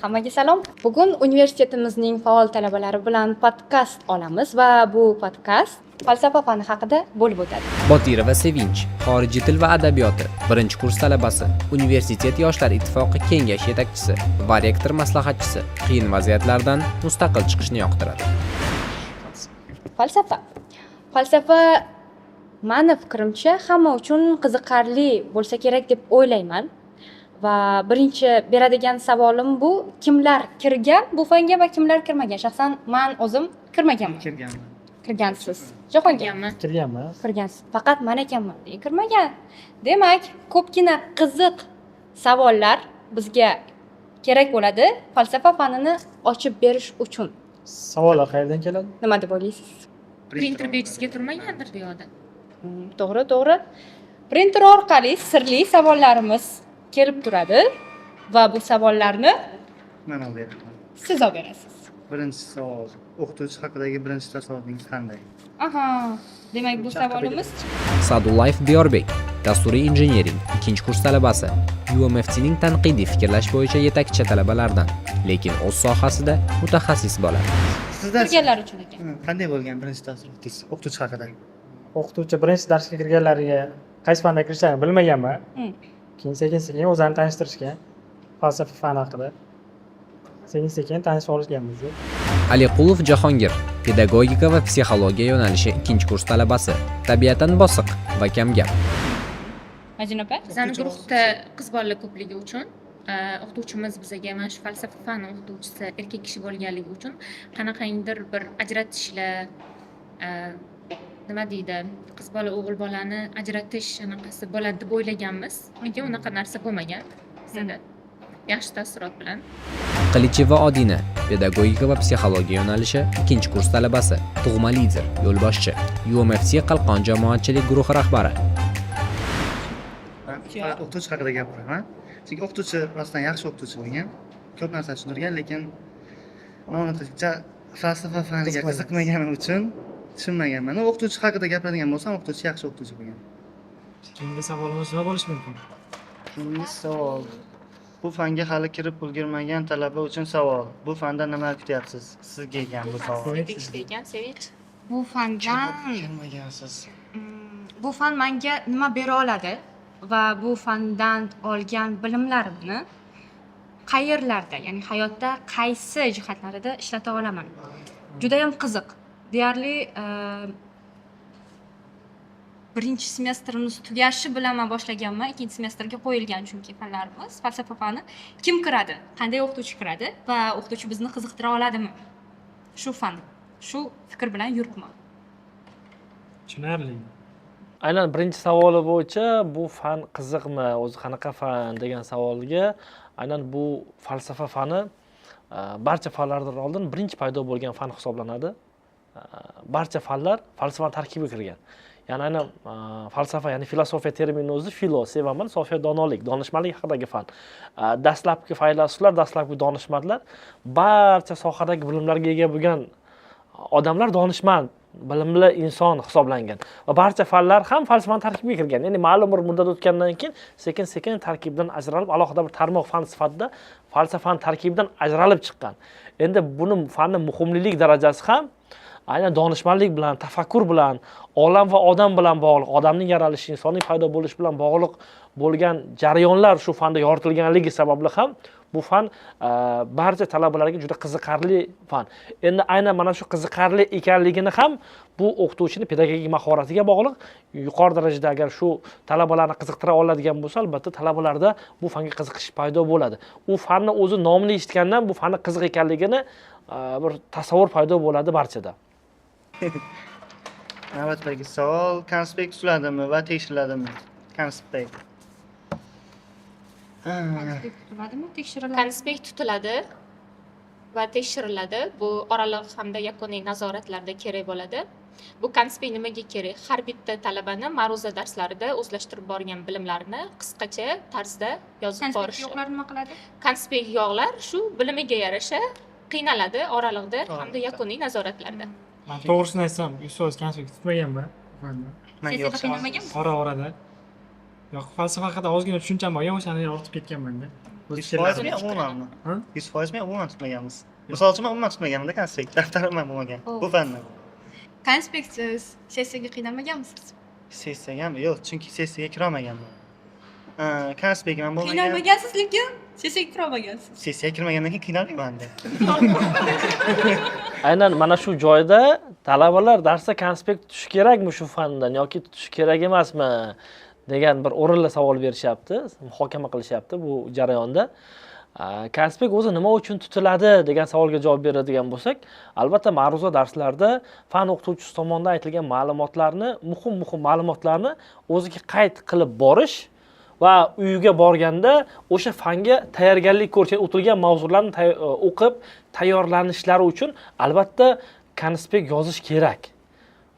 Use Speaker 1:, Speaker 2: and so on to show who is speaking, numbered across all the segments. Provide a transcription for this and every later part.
Speaker 1: Hammaga salom. Bugun universitetimizning faol talabalari bilan podkast olamiz va bu podkast falsafa fani haqida bo'lib o'tadi.
Speaker 2: Botirova Sevinch, xorijiy til va adabiyoti, birinchi kurs talabasi, Universitet yoshlar ittifoqi kengash yetakchisi va rektor maslahatchisi, qiyin vaziyatlardan mustaqil chiqishni yoqtiradi.
Speaker 1: Falsafa. Falsafa, mani fikrimcha, hamma uchun qiziqarli bo'lsa kerak deb o'ylayman. Va birinchi beradigan savolim bu: kimlar kirgan bu fanga va kimlar kirmagan? Shaxsan man o'zim kirmaganman.
Speaker 3: Kirganman.
Speaker 1: Kirgansiz. Jahongir?
Speaker 4: Kirganman.
Speaker 3: Kirganman.
Speaker 1: Kirgansiz. Faqat man ekanman kirmagan. Demak, ko'pgina qiziq savollar bizga kerak bo'ladi falsafa fanini ochib berish uchun.
Speaker 3: Savollar qayerdan keladi?
Speaker 1: Nima deb o'ylaysiz?
Speaker 4: Printer bejizga turmagandir bu yoqda.
Speaker 1: To'g'ri. Printer orqali sirli savollarimiz kelib turadi va bu savollarni
Speaker 5: Man olib beraman.
Speaker 1: Siz olib berasiz.
Speaker 5: Birinchi savol. O'qituvchi haqidagi birinchi tasavvuringiz qanday?
Speaker 1: Aha, demak, bu savolimiz
Speaker 2: Sadullayev Diyorbek, dasturiy injiniring, ikkinchi kurs talabasi, UMFTning tanqidiy fikrlash bo'yicha yetakchi talabalardan, lekin o'z sohasida mutaxassis bola.
Speaker 5: Sizda
Speaker 1: Kirganlar uchun ekan.
Speaker 5: Qanday bo'lgan birinchi taassurotingiz o'qituvchi haqida?
Speaker 3: O'qituvchi birinchi darsga kirganlariga qaysi fanda kirishlarini bilmaganman. Keyin sekin sekin o'zlarini tanishtirishgan falsafa fani haqida. Sekin sekin tanishib olishganmiz.
Speaker 2: Aliqulov Jahongir, pedagogika va psixologiya yo'nalishi ikkinchi kurs talabasi, tabiatan bosiq va kamgap.
Speaker 1: Majnun opa?
Speaker 4: Bizani guruhda qiz bolalar ko'pligi uchun o'qituvchimiz bizaga, mana shu falsafa fani o'qituvchisi erkak kishi bo'lganligi uchun, qanaqangidir bir ajratishlar, nima deydi, qiz bola, o'g'il bolani ajratish anaqasi bo'ladi deb o'ylaganmiz, lekin unaqa narsa bo'lmagan bizada, yaxshi taassurot bilan.
Speaker 2: Qilicheva Odina, pedagogika va psixologiya yo'nalishi ikkinchi kurs talabasi, tug'ma lider, yo'lboshchi, UMFT Qalqon jamoatchilik guruhi rahbari.
Speaker 5: Man faqat o'qituvchi haqida gapiraman. Chunki o'qituvchi rostdan yaxshi o'qituvchi bo'lgan. Ko'p narsa tushuntirgan, lekin man unaqa falsafa faniga
Speaker 3: Qiziqmagan.
Speaker 5: Qiziqmaganim uchun tushunmaganman. O'qituvchi haqida gapiradigan bo'lsam, o'qituvchi yaxshi o'qituvchi bo'lgan.
Speaker 3: Keyingi savolimiz nima bo'lishi mumkin?
Speaker 5: Keyingi savol. Bu fanga hali kirib ulgurmagan talaba uchun savol. Bu fandan nima kutyapsiz? Sizga ekan bu savol.
Speaker 4: Tegishli ekan, Sevinch.
Speaker 1: Bu fandan
Speaker 5: Kirmagansiz.
Speaker 1: Bu fan menga nima bera oladi va bu fandan olgan bilimlarimni qayerlarda, ya'ni hayotda qaysi jihatlarida ishlata olaman? Judayam qiziq. Deyarli birinchi semestrimiz tugashi bilan man boshlaganman, ikkinchi semestrga qo'yilgan chunki fanlarimiz. Falsafa fani, kim kiradi, qanday o'qituvchi kiradi va o'qituvchi bizni qiziqtira oladimi shu fan, shu fikr bilan yuribman.
Speaker 3: Tushunarli.
Speaker 6: Aynan birinchi savoli bo'yicha, bu fan qiziqmi, o'zi qanaqa fan degan savolga, aynan bu falsafa fani barcha fanlardan oldin birinchi paydo bo'lgan fan hisoblanadi. Barcha fanlar falsafani tarkibiga kirgan. Ya'ni aynan falsafa, ya'ni filosofiya termini o'zi filo sevaman, sofiya donolik, donishmandlik haqidagi fan. Dastlabki faylasuflar, dastlabki donishmandlar, barcha sohadagi bilimlarga ega bo'lgan odamlar donishmand, bilimli inson hisoblangan va barcha fanlar ham falsafani tarkibiga kirgan. Ya'ni ma'lum bir muddat o'tgandan keyin sekin sekin tarkibdan ajralib, alohida bir tarmoq fan sifatida falsafani tarkibidan ajralib chiqqan. Endi buni fanni muhimlilik darajasi ham aynan donishmandlik bilan, tafakkur bilan, olam va odam bilan bog'liq, odamning yaralishi, insonning paydo bo'lishi bilan bog'liq bo'lgan jarayonlar shu fanda yoritilganligi sababli ham bu fan barcha talabalarga juda qiziqarli fan. Endi aynan mana shu qiziqarli ekanligini ham bu o'qituvchini pedagogik mahoratiga bog'liq. Yuqori darajada agar shu talabalarni qiziqtira oladigan bo'lsa, albatta talabalarda bu fanga qiziqish paydo bo'ladi. U fanni o'zi nomini eshitgandan bu fanni qiziq ekanligini bir tasavvur paydo bo'ladi barchada.
Speaker 5: Navbatdagi savol: konspekt tuziladimi va teksteriladimi? Konspekt.
Speaker 1: Konspekt tutiladimi, tekshiriladimi?
Speaker 4: Konspekt tutiladi va tekshiriladi. Bu oraliq hamda yakuniy nazoratlarda kerak bo'ladi. Bu konspekt nimaga kerak? Har bitta talabani ma'ruza darslarida o'zlashtirib borgan bilimlarini qisqacha tarzda yozib
Speaker 1: Konspekt
Speaker 4: borishi.
Speaker 1: Yo'qlar nima qiladi?
Speaker 4: Konspekt yo'qlar shu bilimiga yarasha qiynaladi oraliqda hamda
Speaker 5: Oraliqda.
Speaker 4: Yakuniy nazoratlarda.
Speaker 3: Man to'g'risini aytsam, 100% konspekt tutmaganman.
Speaker 5: Manga
Speaker 1: Sessiyada
Speaker 5: o'xshamas.
Speaker 1: qiynalmaganmi?
Speaker 3: Ora orada. Yo'q, falsafa haqida ozgina tushuncham bo'lgan, o'shani yoritib ketganman-da. O'z
Speaker 5: 100%mi
Speaker 3: fikrlarim.
Speaker 5: umumanmi?
Speaker 3: Ha?
Speaker 5: 100%mi umuman tutmaganmiz? Misol uchun, man umuman tutmaganimda konspekt, daftarim ham bo'lmagan
Speaker 7: Oh.
Speaker 5: bu fandan.
Speaker 7: Konspektsiz sessiyaga qiynalmaganmisiz?
Speaker 5: Sessiyaga ham yo'q, chunki sessiyaga kirolmaganman. Konspektim ham bo'lmagan.
Speaker 7: Qiynalmagansiz, lekin sessiyaga kirolmagansiz.
Speaker 5: Sessiyaga kirmagandan keyin qiynalmayman-da.
Speaker 6: Aynan mana shu joyda talabalar darsda konspekt tutishi kerakmi shu fandan yoki tutishi kerak emasmi degan bir o'rinli savol berishyapti, muhokama qilishyapti bu jarayonda. Konspekt o'zi nima uchun tutiladi degan savolga javob beradigan bo'lsak, albatta ma'ruza darslarda fan o'qituvchisi tomonidan aytilgan ma'lumotlarni, muhim muhim ma'lumotlarni o'ziga qayd qilib borish va uyga borganda o'sha fanga tayyorgarlik ko'rish, ya'ni o'tilgan mavzularni o'qib tayyorlanishlari uchun albatta konspekt yozish kerak.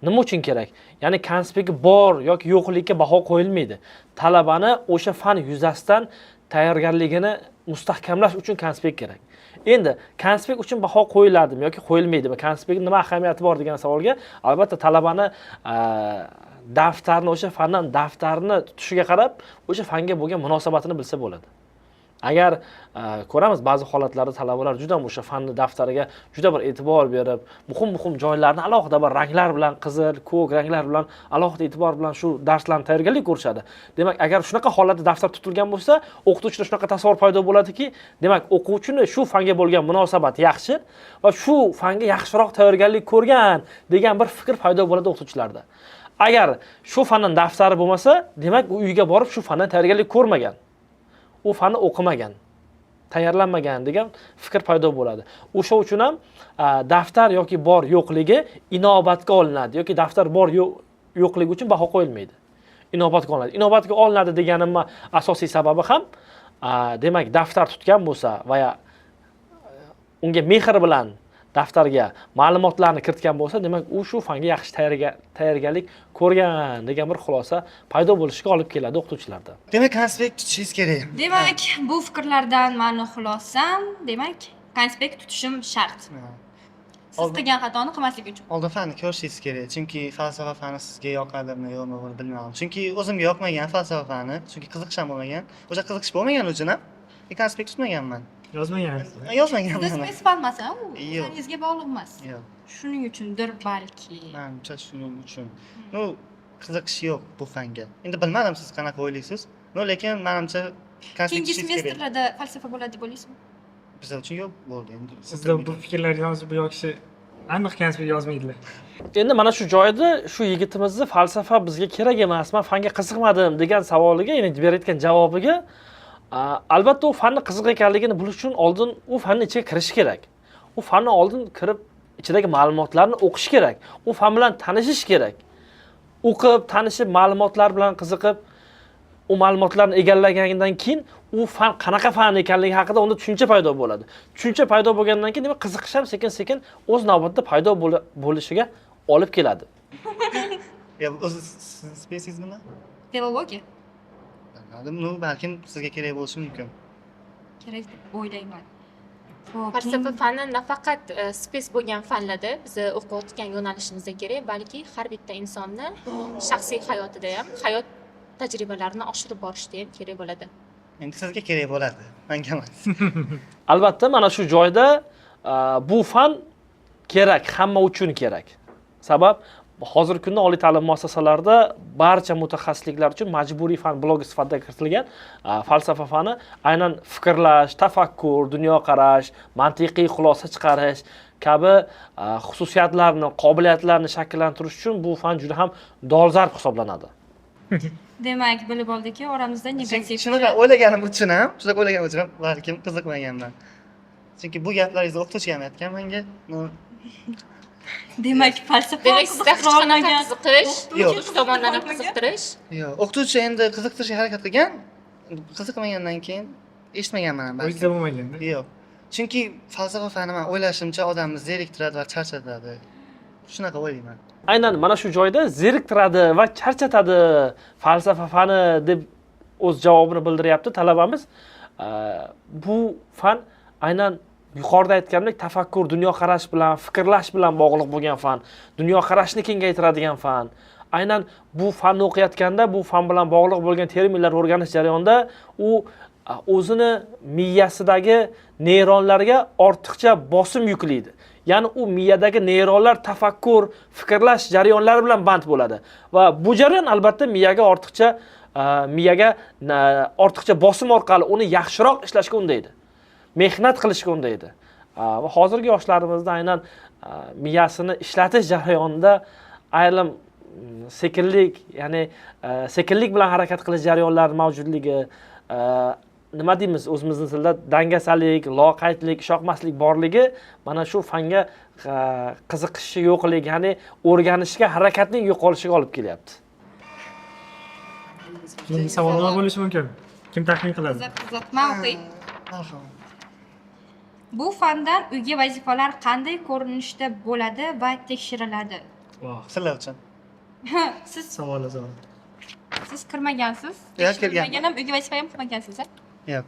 Speaker 6: Nima uchun kerak? Ya'ni konspekti bor yoki yo'qligiga baho qo'yilmaydi. Talabani o'sha fan yuzasidan tayyorgarligini mustahkamlash uchun konspekt kerak. Endi konspekt uchun baho qo'yiladimi yoki qo'yilmaydimi, konspektning nima ahamiyati bor degan savolga albatta talabani daftarni, o'sha fandan daftarni tutishiga qarab o'sha fanga bo'lgan munosabatini bilsa bo'ladi. Agar ko'ramiz, ba'zi holatlarda talabalar juda o'sha fanni daftariga juda bir e'tibor berib, muhim muhim joylarni alohida bir ranglar bilan, qizil, ko'k ranglar bilan alohida e'tibor bilan shu darslarni tayyorgarlik ko'rishadi. Demak, agar shunaqa holatda daftar tutilgan bo'lsa, o'qituvchida shunaqa tasavvur paydo bo'ladiki, demak, o'quvchini shu fanga bo'lgan munosabati yaxshi va shu fanga yaxshiroq tayyorgarlik ko'rgan degan bir fikr paydo bo'ladi o'qituvchilarda. Agar shu fandan daftari bo'lmasa, demak, u uyga borib shu fandan tayyorgarlik ko'rmagan, u fanni o'qimagan, tayyorlanmagan degan fikr paydo bo'ladi. O'sha uchun ham daftar yoki bor yo'qligi inobatga olinadi yoki daftar bor yo'qligi uchun baho qo'yilmaydi. Inobatga olinadi. Inobatga olinadi deganimni asosiy sababi ham, demak, daftar tutgan bo'lsa va ya unga mehr bilan daftarga ma'lumotlarni kiritgan bo'lsa, demak, u shu fanga yaxshi tayyorgarlik ko'rgan degan bir xulosa paydo bo'lishiga olib keladi o'qituvchilarda.
Speaker 5: Demak, konspekt tutishingiz kerak.
Speaker 7: Demak, bu fikrlardan mani xulosam, demak, konspekt tutishim shart. Siz qilgan xatoni qilmaslik uchun.
Speaker 5: Oldin fanni ko'rishingiz kerak, chunki falsafa fani sizga yoqadimi yo'qmi, buni bilmadim. Chunki o'zimga yoqmagan falsafa fani, chunki qiziqish ham bo'lmagan. O'sha qiziqish bo'lmagani uchun ham konspekt tutmaganman.
Speaker 3: Yozmagansiz.
Speaker 5: Yozmaganman.
Speaker 7: Sizda spets fan emas, u
Speaker 5: Yo'q.
Speaker 7: faningizga bog'liq emas.
Speaker 5: Yo'q.
Speaker 7: Shuning uchundir balki.
Speaker 5: Manimcha, shuning uchun. Ну, qiziqish yo'q bu fanga. Endi bilmadim, siz qanaqa o'ylaysiz. Но, lekin manimcha konspekt
Speaker 7: Keyingi
Speaker 5: tutishingiz kerak.
Speaker 7: semestrlarda falsafa bo'ladi deb o'ylaysizmi?
Speaker 5: Bizlar uchun yo'q bo'ldi endi.
Speaker 3: Sizda bu fikrlarni yozib, bu kishi aniq konspekt yozmaydilar.
Speaker 6: Endi mana shu joyda shu yigitimizni falsafa bizga kerak emas, man fanga qiziqmadim degan savoliga, ya'ni berayotgan javobiga, albatta u fanni qiziq ekanligini bilish uchun oldin u fanni ichiga kirish kerak. U fanni oldin kirib, ichidagi ma'lumotlarni o'qish kerak. U fan bilan tanishish kerak. O'qib, tanishib, ma'lumotlar bilan qiziqib, u ma'lumotlarni egallagandan keyin u fan qanaqa fan ekanligi haqida unda tushuncha paydo bo'ladi. Tushuncha paydo bo'lgandan keyin, demak, qiziqish ham sekin-sekin o'z navbatida paydo bo'lishiga olib keladi.
Speaker 5: Ya, o'zi sizni spesingiz nima?
Speaker 7: Filologiya.
Speaker 5: Bilmadim, ну, balkim sizga kerak bo'lishi mumkin.
Speaker 7: Kerak deb o'ylayman. Xo'p,
Speaker 4: Falsafa fani nafaqat spes bo'lgan fanlarda, bizni o'qiyotgan yo'nalishimizda kerak, balki har bitta insonni shaxsiy hayotida ham, hayot tajribalarini oshirib borishda ham kerak bo'ladi.
Speaker 5: Endi sizga kerak bo'ladi, menga emas.
Speaker 6: Albatta, mana shu joyda bu fan kerak, hamma uchun kerak. Sabab, hozirgi kunda oliy ta'lim muassasalarida barcha mutaxassisliklar uchun majburiy fan bloki sifatida kiritilgan falsafa fani aynan fikrlash, tafakkur, dunyoqarash, mantiqiy xulosa chiqarish kabi xususiyatlarni, qobiliyatlarni shakllantirish uchun bu fan juda ham dolzarb hisoblanadi.
Speaker 7: Demak, bilib oldikki, oramizda negativ.
Speaker 5: Shunaqa o'ylaganim uchun ham, shunaqa o'ylaganim uchun ham balkim qiziqmaganman. Chunki bu gaplaringizni o'qituvchi ham aytgan menga. Ну,
Speaker 7: Demak, falsafa
Speaker 4: Demak, sizda hech qanaqa
Speaker 7: qiziqtirolmagan.
Speaker 4: qiziqish,
Speaker 5: Yo'q.
Speaker 4: o'qituvchi tomonidan ham qiziqtirish.
Speaker 5: Yo'q, o'qituvchi endi qiziqtirishga harakat qilgan, qiziqmagandan keyin eshitmaganman ham balki.
Speaker 3: O'zida bo'lmaganda.
Speaker 5: Yo'q. Chunki falsafa fani, man o'ylashimcha, odamni zeriktiradi va charchatadi. Shunaqa o'ylayman.
Speaker 6: Aynan mana shu joyda zeriktiradi va charchatadi falsafa fani deb o'z javobini bildiryapti talabamiz. Bu fan aynan yuqorida aytganimdek tafakkur, dunyoqarash bilan, fikrlash bilan bog'liq bo'lgan fan, dunyoqarashni kengaytiradigan fan. Aynan bu fanni o'qiyotganda, bu fan bilan bog'liq bo'lgan terminlar o'rganish jarayonida u O'zini miyasidagi neyronlarga ortiqcha bosim yuklaydi. Ya'ni u miyadagi neyronlar tafakkur, fikrlash jarayonlari bilan band bo'ladi va bu jarayon albatta miyaga ortiqcha bosim orqali uni yaxshiroq ishlashga undaydi, mehnat qilishga undaydi. Va hozirgi yoshlarimizda aynan miyasini ishlatish jarayonida ayrim sekinlik, ya'ni sekinlik bilan harakat qilish jarayonlari mavjudligi, nima deymiz o'zimizni tilda, dangasalik, loqaydlik, ishonmaslik borligi mana shu fanga qiziqishi yo'qligi, ya'ni o'rganishga harakatning yo'qolishiga olib kelyapti.
Speaker 3: Keyingi savol nima bo'lishi mumkin? Kim taxmin qiladi?
Speaker 7: Qiziq, qiziq. Man o'qiy.
Speaker 5: Marhamat.
Speaker 7: Bu fandan uyga vazifalar qanday ko'rinishda bo'ladi va tekshiriladi?
Speaker 3: Voh,
Speaker 5: Sizlar uchun.
Speaker 7: Siz
Speaker 3: savol zo'r.
Speaker 7: Siz kirmagansiz.
Speaker 5: Yo'q, kirganman.
Speaker 7: Tekshirilmagan ham, uyga vazifa ham qilmagansiz, a?
Speaker 5: Yo'q.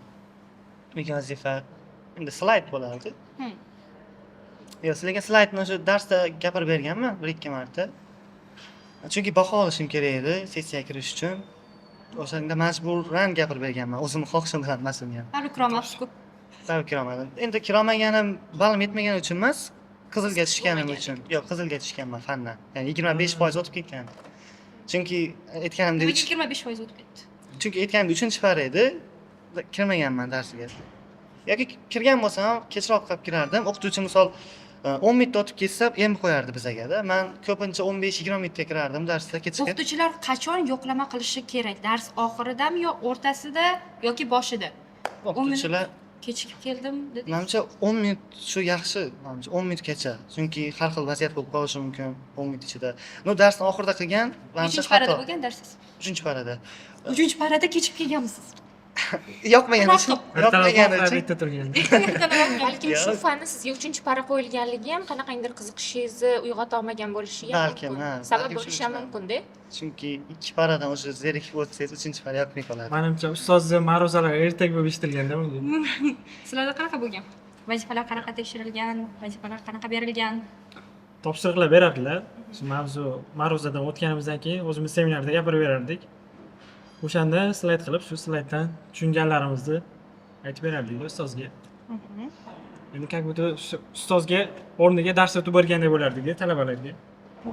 Speaker 5: Uyga vazifa endi slayd bo'lardi. Yo'q, sizlarga slaydni o'sha darsda gapirib berganman bir ikki marta. Chunki baho olishim kerak edi sessiyaga kirish uchun. O'shanda majburan gapirib berganman. O'zimni xohishim bilan emas uni ham.
Speaker 7: Baribir kirolmabsiz-ku.
Speaker 5: Baribir kirolmadim. Endi kirolmaganim ballim yetmagani uchun emas, qizilga tushganim uchun. Yo'q, qizilga tushganman fandan. Ya'ni 25% o'tib ketgan. Chunki aytganimdek,
Speaker 7: Nimaga 25% o'tib ketdi?
Speaker 5: Chunki aytganimdek, uchinchi par edi. Kirmaganman darsiga. Yoki kirgan bo'lsam ham kechroq qilib kirardim. O'qituvchi misol 10 minutda o'tib ketsa, em qo'yardi bizagada. Man ko'pincha 15-20 minutga kirardim darsda kechikib.
Speaker 7: O'qituvchilar qachon yo'qlama qilishi kerak? Dars oxiridami yo o'rtasida yoki boshida?
Speaker 5: O'qituvchilar
Speaker 7: Kechikib keldim dedingiz.
Speaker 5: Manimcha, 10 minut shu yaxshi, manimcha 10 minutgacha. Chunki har xil vaziyat bo'lib qolishi mumkin 10 minut ichida. Но darsni oxirida qilgan, manimcha,
Speaker 7: Nechinchi parada
Speaker 5: xato.
Speaker 7: bo'lgan darsingiz?
Speaker 5: Uchinchi parada.
Speaker 7: Uchinchi parada kechikib kelganmisiz?
Speaker 5: Yoqmagani uchun, yoqmagani uchun.
Speaker 3: Bitta turgan.
Speaker 4: Balkim shu
Speaker 5: Yo'q.
Speaker 4: fanni sizga uchinchi para qo'yilganligi ham qanaqangidir qiziqishingizni uyg'ota olmagan bo'lishi ham
Speaker 5: Balkim,
Speaker 4: mumkin.
Speaker 5: ha,
Speaker 4: Sabab
Speaker 5: balkim
Speaker 4: bo'lishi ham
Speaker 5: shuning
Speaker 4: mumkin-da.
Speaker 5: Chunki ikki paradan o'sha zerikib o'tsangiz, uchinchi para yoqmay qoladi.
Speaker 3: Manimcha, ustozni ma'ruzalari ertak bo'lib eshitilganda bunga.
Speaker 7: Sizlarda qanaqa bo'lgan? Vazifalar qanaqa tekshirilgan? Vazifalar qanaqa berilgan?
Speaker 3: Topshiriqlar berardilar. Shu mavzu ma'ruzadan o'tganimizdan keyin o'zimiz seminarda gapirib berardik. O'shanda slayd qilib, shu slayddan tushunganlarimizni aytib berardik ustozga. Endi как будто shu ustozga o'rniga dars o'tib bergandek bo'lardik talabalarga.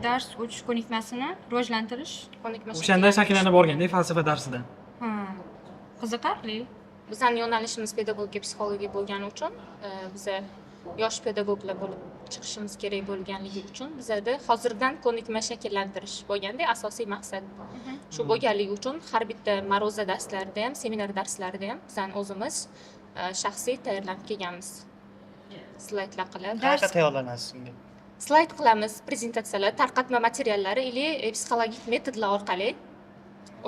Speaker 7: Dars o'tish ko'nikmasini rivojlantirish.
Speaker 4: Ko'nikma
Speaker 3: O'shanda shakllanib borganda falsafa darsida.
Speaker 7: Ha. Qiziqarli.
Speaker 4: Bizani yo'nalishimiz pedagogika psixologiya bo'lgani uchun, biza yosh pedagoglar bo'lib chiqishimiz kerak bo'lganligi uchun bizada hozirdan ko'nikma shakllantirish bo'lganda asosiy maqsad shu bo'lganligi uchun har bitta ma'ruza darslarida ham, seminar darslarida ham bizani o'zimiz shaxsiy tayyorlanib kelganmiz, slaydlar qilib.
Speaker 5: Qanaqa tayyorlanasiz unga?
Speaker 4: Slayd qilamiz, prezentatsiyalar, tarqatma materiallari или psixologik metodlar orqali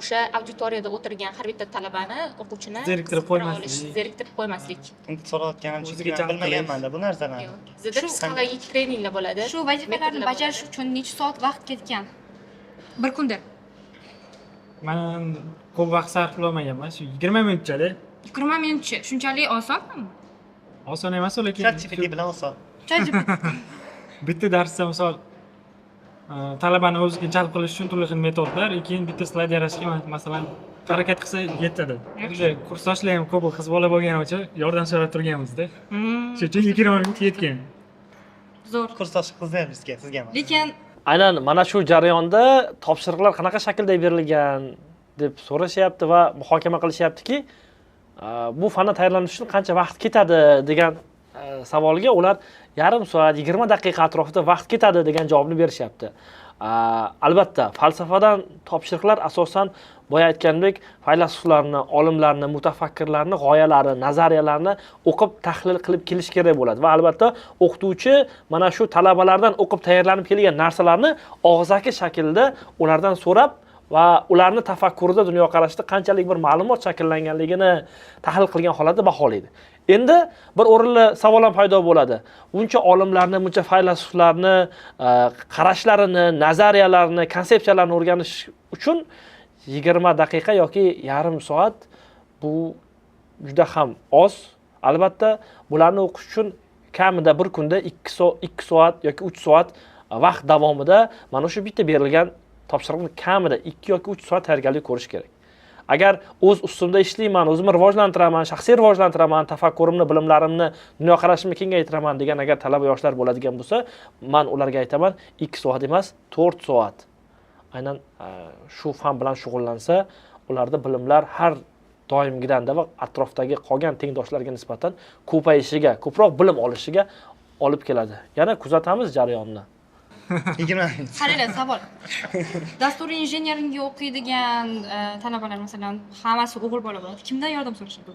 Speaker 4: o'sha auditoriyada o'tirgan har bitta talabani, o'quvchini
Speaker 3: Zeriktirib
Speaker 4: qiziqtira
Speaker 3: qo'ymaslik.
Speaker 4: olish, zeriktirib qo'ymaslik.
Speaker 5: Endi so'rayotganim, chunki
Speaker 3: O'ziga
Speaker 5: man
Speaker 3: jalb qilish.
Speaker 5: bilmaganman-da bu narsalarni.
Speaker 4: Yo'q. Bizada psixologik treninglar bo'ladi,
Speaker 7: Shu vazifalarni
Speaker 4: metodlar
Speaker 7: bajarish
Speaker 4: bo'ladi.
Speaker 7: uchun necha soat vaqt ketgan? Bir kunda.
Speaker 3: Man ko'p vaqt sarflamaganman. Shu 20 minutchalik.
Speaker 7: 20 minutcha. Shunchalik osonmi?
Speaker 3: Oson emas, lekin
Speaker 5: ChatGPT bilan oson.
Speaker 7: ChatGPT.
Speaker 3: Bitta darsda misol talabani o'ziga jalb qilish uchun turli xil metodlar, keyin bitta slayd yarashga masalan harakat qilsa yetadi. Endi kursdoshlar ham ko'pi qiz bola bo'lgani uchun yordam so'rab turganmizda. Shuning uchun 20 minut yetgan.
Speaker 7: Zo'r.
Speaker 5: Kursdosh qizlar bizga, sizga emas.
Speaker 7: Lekin
Speaker 6: Aynan mana shu jarayonda topshiriqlar qanaqa shaklda berilgan deb so'rashyapti va muhokama qilishyaptiki, bu fandan tayyorlanish uchun qancha vaqt ketadi degan savolga ular yarim soat, 20 daqiqa atrofida vaqt ketadi degan javobni berishyapti. Albatta, falsafadan topshiriqlar asosan boya aytganimdek faylasuflarni, olimlarni, mutafakkirlarni g'oyalari, nazariyalarini o'qib, tahlil qilib kelish kerak bo'ladi va albatta o'qituvchi mana shu talabalardan o'qib tayyorlanib kelgan narsalarni og'zaki shaklda ulardan so'rab va ularni tafakkurida, dunyoqarashida qanchalik bir ma'lumot shakllanganligini tahlil qilgan holatda baholaydi. Endi bir o'rinli savol ham paydo bo'ladi: buncha olimlarni, buncha faylasuflarni qarashlarini, nazariyalarini, konsepsiyalarini o'rganish uchun 20 daqiqa yoki yarim soat bu juda ham oz. Albatta, bularni o'qish uchun kamida bir kunda 2 soat yoki 3 soat vaqt davomida mana shu bitta berilgan topshiriqni kamida 2 yoki 3 soat tayyorgarlik ko'rish kerak. Agar o'z ustimda ishlayman, o'zimni rivojlantiraman, shaxsiy rivojlantiraman, tafakkurimni, bilimlarimni, dunyoqarashimni kengaytiraman degan agar talaba yoshlar bo'ladigan bo'lsa, man ularga aytaman, 2 soat emas, 4 soat aynan shu fan bilan shug'ullansa, ularda bilimlar har doimgidanda va atrofdagi qolgan tengdoshlarga nisbatan ko'payishiga, ko'proq bilim olishiga olib keladi. Yana kuzatamiz jarayonni.
Speaker 5: 20 ming.
Speaker 7: Qaranglar, savol. Dasturiy injeneringa o'qiydigan talabalar, masalan, hammasi o'g'il bola bo'ladi. Kimdan yordam so'rashadi?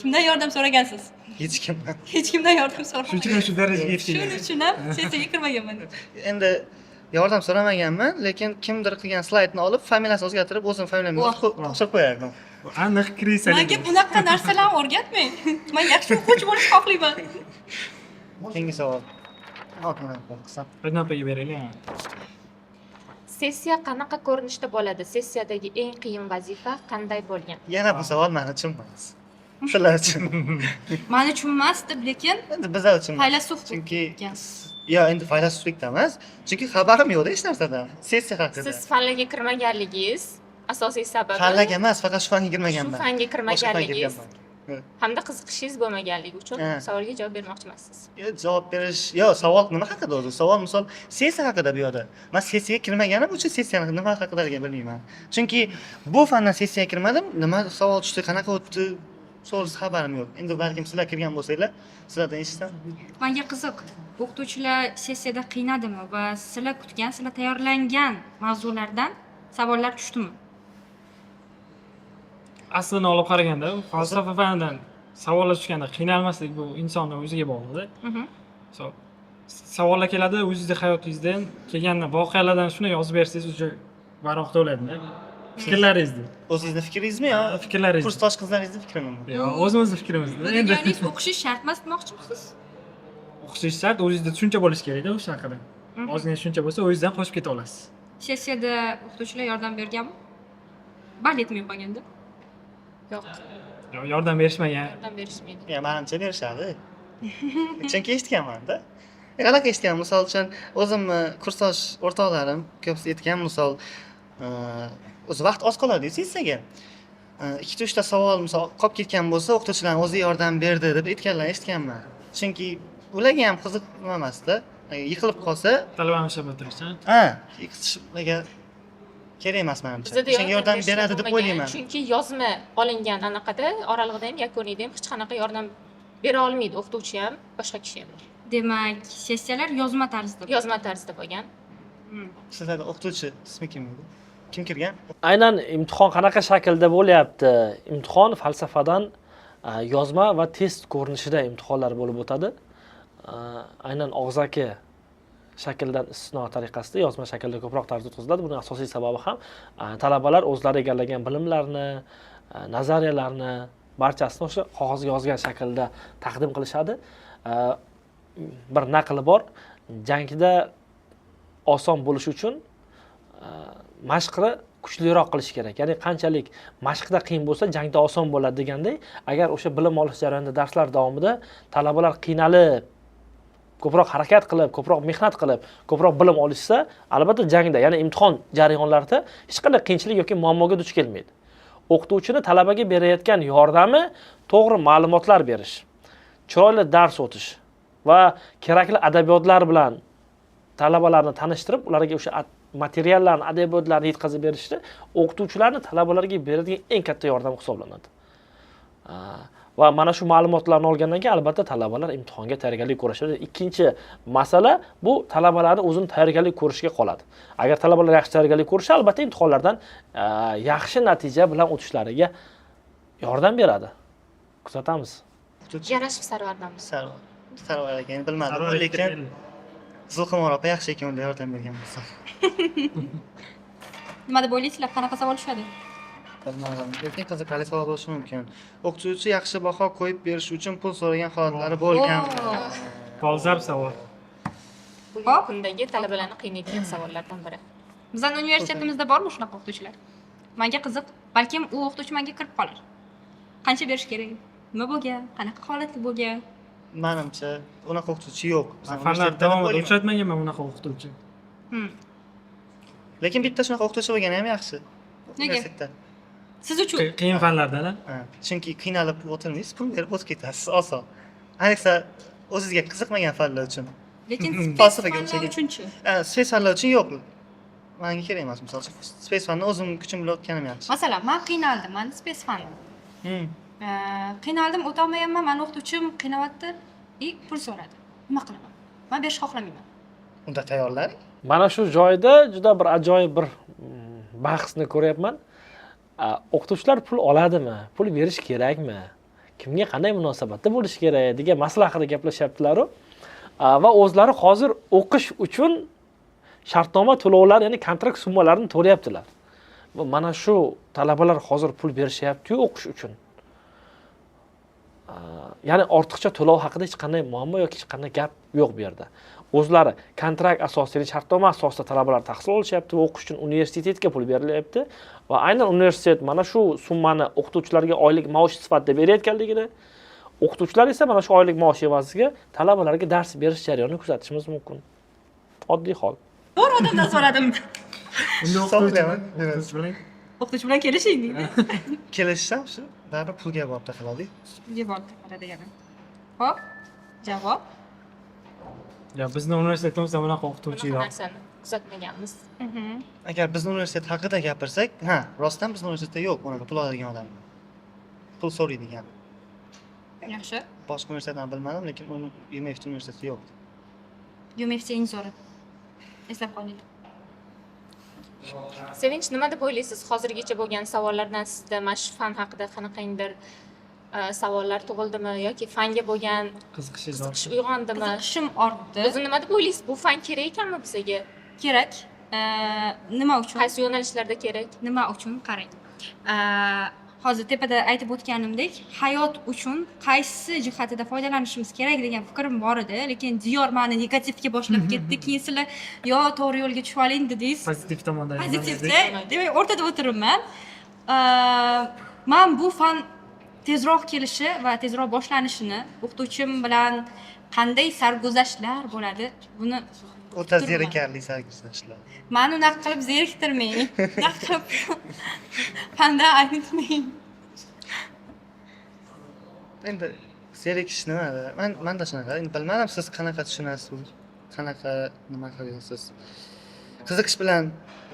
Speaker 7: Kimdan yordam so'ragansiz?
Speaker 5: Hech kimdan.
Speaker 7: Hech kimdan yordam
Speaker 3: Shuning uchun
Speaker 7: so'ramagan.
Speaker 3: shu darajaga yetgan.
Speaker 7: Shuning uchun ham sessiyaga kirmaganman.
Speaker 5: Endi yordam so'ramaganman, lekin kimdir qilgan slaydni olib, familiyasini o'zgartirib, o'zim familiyamni qo'shib qo'yardim.
Speaker 3: Aniq крыса.
Speaker 7: Menga bunaqa narsalarni o'rgatmang. Men yaxshi o'quvchi bo'lishni xohlayman.
Speaker 5: Keyingi savol. Otaman qilsam.
Speaker 3: Opaga beraylik.
Speaker 4: Sessiya qanaqa ko'rinishda bo'ladi? Sessiyadagi eng qiyin vazifa qanday bo'lgan?
Speaker 5: Yana bu savol mani uchun emas. Sizlar uchun.
Speaker 7: Mani uchun emas deb, lekin
Speaker 5: Endi bizlar uchun emas.
Speaker 7: faylasuf
Speaker 5: Chunki
Speaker 7: ekan.
Speaker 5: yo, endi faylasuflikda emas. Chunki xabarim yo'qda hech narsadan. Sessiya haqida.
Speaker 4: Siz fanlarga kirmaganligingiz asosiy sababi.
Speaker 5: Fanlarga emas, faqat shu fanga
Speaker 4: Shu
Speaker 5: kirmaganman.
Speaker 4: fanga
Speaker 5: Boshqa fanga
Speaker 4: kirmaganligingiz
Speaker 5: kirganman.
Speaker 4: Hamda qiziqishingiz bo'lmaganligi uchun savolga javob bermoqchi emassiz.
Speaker 5: Yo, javob berish, yo, savol nima haqida o'zi? Savol, misol, sessiya haqida bu yoqda. Man sessiyaga kirmaganim uchun sessiyani nima haqidaligini bilmayman. Chunki bu fandan sessiyaga kirmadim, nima savol tushdi, qanaqa o'tdi, to'g'risi xabarim yo'q. Endi balkim sizlar kirgan bo'lsanglar, sizlardan eshitsam.
Speaker 7: Menga qiziq, o'qituvchilar sessiyada qiynadimi va sizlar kutgan, sizlar tayyorlangan mavzulardan savollar tushdimi?
Speaker 3: Aslini olib qaraganda, falsafa fanidan savollar tushganda qiynalmaslik bu insonni o'ziga bog'liqda. So, savollar keladi, o'zingizni hayotingizdan kelgan voqealardan shuni yozib bersangiz, уже varoq to'ladida. Fikrlaringizni.
Speaker 5: O'zingizni fikringizmi yo
Speaker 3: Fikrlaringizni.
Speaker 5: Kursdosh qizlaringizni fikrini?
Speaker 3: Yo'q, o'zimizni fikrimizni.
Speaker 7: Bu
Speaker 3: Endi
Speaker 7: deganingiz o'qishingiz shart emas demoqchimisiz?
Speaker 3: O'qishingiz shart, o'zingizda tushuncha bo'lishi kerakda o'sha haqida. Ozgina tushuncha bo'lsa, o'zingizdan qo'shib keta olasiz.
Speaker 7: Sessiyada o'qituvchilar yordam berganmi? Bal yetmay qolganda.
Speaker 4: Yo'q,
Speaker 3: Yo'q, yordam berishmagan.
Speaker 4: yordam berishmaydi.
Speaker 5: Ya, manimcha berishadi. Chunki eshitganman-da. Qanaqa eshitgan? Misol uchun, o'zimni kursdosh o'rtoqlarim ko'pisi aytgan, misol, o'zi vaqt oz qoladi sessiyaga. Ikkita uchta savol, misol, qolib ketgan bo'lsa, o'qituvchilarning o'zi yordam berdi deb aytganlarni eshitganman. Chunki ularga ham qiziq nima emasda. Yiqilib qolsa,
Speaker 3: Talabani ushlab o'tirish, ha?
Speaker 5: ha, yiqitish ularga kerak emas manimcha.
Speaker 4: Bizada
Speaker 5: O'shanga yordam
Speaker 4: berishlar
Speaker 5: beradi deb
Speaker 4: bo'lmagan,
Speaker 5: o'ylayman.
Speaker 4: chunki yozma olingan anaqada, oralig'ida ham, yakuniyda ham hech qanaqa yordam bera olmaydi o'qituvchi ham, boshqa kishi ham.
Speaker 7: Demak, sessiyalar yozma tarzda.
Speaker 4: Yozma tarzda bo'lgan.
Speaker 5: Sizlarda o'qituvchi ismi kim edi? Kim kirgan?
Speaker 6: Aynan imtihon qanaqa shaklda bo'lyapti? Imtihon falsafadan yozma va test ko'rinishida imtihonlar bo'lib o'tadi. Aynan og'zaki shakldan istisno tariqasida yozma shaklda ko'proq tarzda o'tkaziladi. Buning asosiy sababi ham talabalar o'zlari egallagan bilimlarni, nazariyalarni barchasini o'sha qog'ozga yozgan shaklda taqdim qilishadi. Bir naqli bor: jangda oson bo'lishi uchun mashqni kuchliroq qilish kerak. Ya'ni qanchalik mashqda qiyin bo'lsa, jangda oson bo'ladi deganday, agar o'sha bilim olish jarayonida, darslar davomida talabalar qiynalib, ko'proq harakat qilib, ko'proq mehnat qilib, ko'proq bilim olishsa, albatta jangda, ya'ni imtihon jarayonlarida hech qanday qiyinchilik yoki muammoga duch kelmaydi. O'qituvchini talabaga berayotgan yordami to'g'ri ma'lumotlar berish, chiroyli dars o'tish va kerakli adabiyotlar bilan talabalarni tanishtirib, ularga o'sha materiallarni, adabiyotlarni yetkazib berishda o'qituvchilarni talabalarga beradigan eng katta yordam hisoblanadi. Va mana shu ma'lumotlarni olgandan keyin albatta talabalar imtihonga tayyorgarlik ko'rishadi. Ikkinchi masala, bu talabalarni o'zini tayyorgarlik ko'rishiga qoladi. Agar talabalar yaxshi tayyorgarlik ko'rishsa, albatta imtihonlardan yaxshi natija bilan o'tishlariga yordam beradi. Kuzatamiz.
Speaker 5: O'qituvchi
Speaker 4: Yarashib Sarvardamiz.
Speaker 5: Sarvar. Sarvar ekan, bilmadim,
Speaker 3: Sarvar
Speaker 5: lekin
Speaker 3: ekan.
Speaker 5: Zulqimor opa yaxshi ekan, unda yordam bergan bo'lsa.
Speaker 7: Nima deb o'ylaysizlar, qanaqa savol tushadi?
Speaker 5: Bilmadim, lekin qiziqarli savol bo'lishi mumkin. O'qituvchi yaxshi baho qo'yib berish uchun pul so'ragan holatlari bo'lgan.
Speaker 7: Oo.
Speaker 3: Dolzarb savol.
Speaker 4: Bugungi
Speaker 7: Hop.
Speaker 4: kundagi talabalarni qiynaydigan savollardan biri.
Speaker 7: Bizani universitetimizda bormi shunaqa o'qituvchilar? Menga qiziq, balkim u o'qituvchi menga kirib qolar. Qancha berish kerak? Nima bo'lgan? Qanaqa holatda bo'lgan?
Speaker 5: Manimcha, unaqa o'qituvchi yo'q. Bizani
Speaker 3: Fanlar
Speaker 5: universitetda deb
Speaker 3: davomida
Speaker 5: o'ylayman.
Speaker 3: uchratmaganman unaqa o'qituvchi.
Speaker 5: Lekin bitta shunaqa o'qituvchi bo'lgani ham yaxshi.
Speaker 7: Nega?
Speaker 5: Universitetda.
Speaker 7: Siz uchun.
Speaker 3: Qiyin fanlardan a?
Speaker 5: Ha, chunki qiynalib o'tirmaysiz, pul berib o'tib ketasiz oson. Ayniqsa o'zizga qiziqmagan fanlar uchun.
Speaker 7: Lekin
Speaker 5: Falsafaga
Speaker 7: fanlar
Speaker 5: o'xshagan.
Speaker 7: uchunchi?
Speaker 5: Ha, спец fanlar uchun yo'q. Manga kerak emas, misol uchun. Спец fanni o'zim kuchim bilan o'tganim yaxshi.
Speaker 7: Masalan, man qiynaldim, mani спец fanim. Qiynaldim, o'tolmayapman, mani o'qituvchim qiynayapti и pul so'radi. Nima qilaman? Man berishni xohlamayman.
Speaker 5: Unda tayyorlaring.
Speaker 6: Mana shu joyda juda bir ajoyib bir bahsni ko'ryapman. O'qituvchilar pul oladimi, pul berish kerakmi, kimga qanday munosabatda bo'lish kerak degan masala haqida gaplashyaptilaru. Va o'zlari hozir o'qish uchun shartnoma to'lovlar, ya'ni kontrakt summalarini to'layaptilar. Va mana shu talabalar hozir pul berishyapti-yu o'qish uchun. Ya'ni ortiqcha to'lov haqida hech qanday muammo yoki hech qanday gap yo'q bu yerda. O'zlari kontrakt asosida, ya'ni shartnoma asosida talabalar tahsil olishyapti va o'qish uchun universitetga pul berilyapti va aynan universitet mana shu summani o'qituvchilarga oylik maosh sifatida berayotganligini, o'qituvchilar esa mana shu oylik maosh evaziga talabalarga dars berish jarayonini kuzatishimiz mumkin. Oddiy hol.
Speaker 7: To'g'ri odamdan so'radim.
Speaker 3: Unda
Speaker 5: Hisoblayman.
Speaker 3: o'qituvchi bilan
Speaker 7: O'qituvchi bilan kelishing deydi.
Speaker 5: Kelishsam, shu baribir pulga borib taqaladi.
Speaker 7: Pulga borib taqaladi. Xo'p, javob.
Speaker 3: Ya bizni universitetimizda bunaqa o'qituvchi
Speaker 4: Bunaqa
Speaker 3: yo'q.
Speaker 4: narsani kuzatmaganmiz.
Speaker 5: Agar bizni universitet haqida gapirsak, ha, rostdan bizni universitetda yo'q unaqa pul oladigan odam. Pul so'raydigan.
Speaker 7: Yaxshi.
Speaker 5: Boshqa universitetlarni bilmadim, lekin uni UMFT universitetida yo'q.
Speaker 7: UMFT eng zo'ri. Eslab qoling.
Speaker 4: Sevinch, nima deb o'ylaysiz? Hozirgacha bo'lgan savollardan sizda mana shu fan haqida qanaqangidir savollar tug'ildimi yoki fanga bo'lgan
Speaker 3: Qiziqishingiz bor.
Speaker 4: qiziqish uyg'ondimi?
Speaker 7: Qiziqishim ortdi.
Speaker 4: O'zi nima deb o'ylaysiz? Bu fan kerak ekanmi bizga?
Speaker 7: Kerak. Nima uchun?
Speaker 4: Qaysi yo'nalishlarda kerak?
Speaker 7: Nima uchun? Qarang. Hozir tepada aytib o'tganimdek, hayot uchun qaysi jihatida foydalanishimiz kerak degan fikrim bor edi, lekin Diyor mani negativga boshlab ketdi. Keyin sizlar yo to'g'ri yo'lga tushib oling dedingiz.
Speaker 3: Pozitiv tomonda.
Speaker 7: Pozitivda, demak, o'rtada o'tiribman. Man bu fan tezroq kelishi va tezroq boshlanishini, o'qituvchim bilan qanday sarguzashtlar bo'ladi, buni
Speaker 5: O'ta
Speaker 7: turibman.
Speaker 5: zerikarli sarguzashtlar.
Speaker 7: Mani unaqa qilib zeriktirmang, unaqa qilib fandan aynitmang.
Speaker 5: Endi zerikish nima? Manda shunaqa. Endi bilmadim, siz qanaqa tushunasiz, qanaqa nima qilasiz. Qiziqish bilan